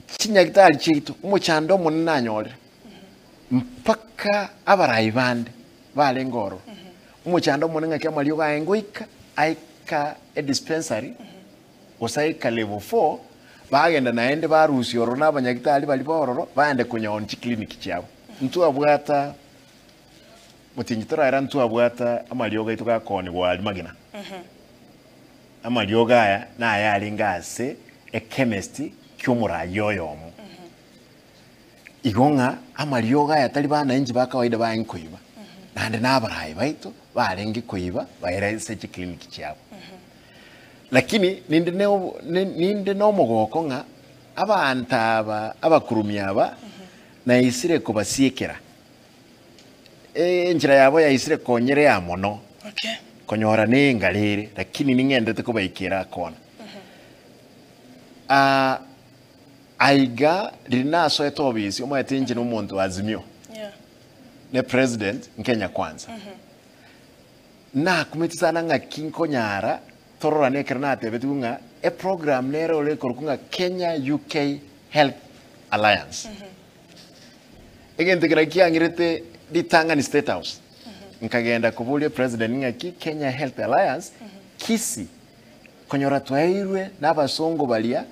Chinyagitari chiaito, omochando omonene nanyorire, mpaka abarai bande barenge ororo, omochando omonene ng'aki amariogo aye ngoika, aika edispensary, gose aika level four, bagenda naende barusia ororo na abanyagitari baria ba ororo, baende konyaonia chiclinic chiabo. Ntwabwata motienyi toraera ntwabwata amariogo aito gakoonigwa aria magena. Amariogo aya nayarenge ase ekemesti ki'omoraia oyomo. Igo ng'a amariogo aya tari bananchi ba kawaida barenge koiba, naende na abarai baito barenge koiba baira ase chikliniki chiabo. Lakini ninde ne obo ne ninde na omogoko ng'a abanto aba abakurumi aba naisire kobasiekera, enchera yabo yaisire konyerea mono. Okay. Konyora nengare ere, lakini ning'endete kobaikera akona. Ah, aiga riria nasoete obisi, omanyete inche na omonto wa Azimio, Yeah. ne president Nkenya Kwanza. Nakumeti sana ng'aki nkonyara tororane ekero natebetigwe ng'a eprogram nere ore ekorokwa ng'a Kenya UK Health Alliance. Egento ekero kiang'irete ritang'ani State House, nkagenda koboria president ng'aki Kenya Health Alliance Kisii, konyora twaeirwe na abasongo baria.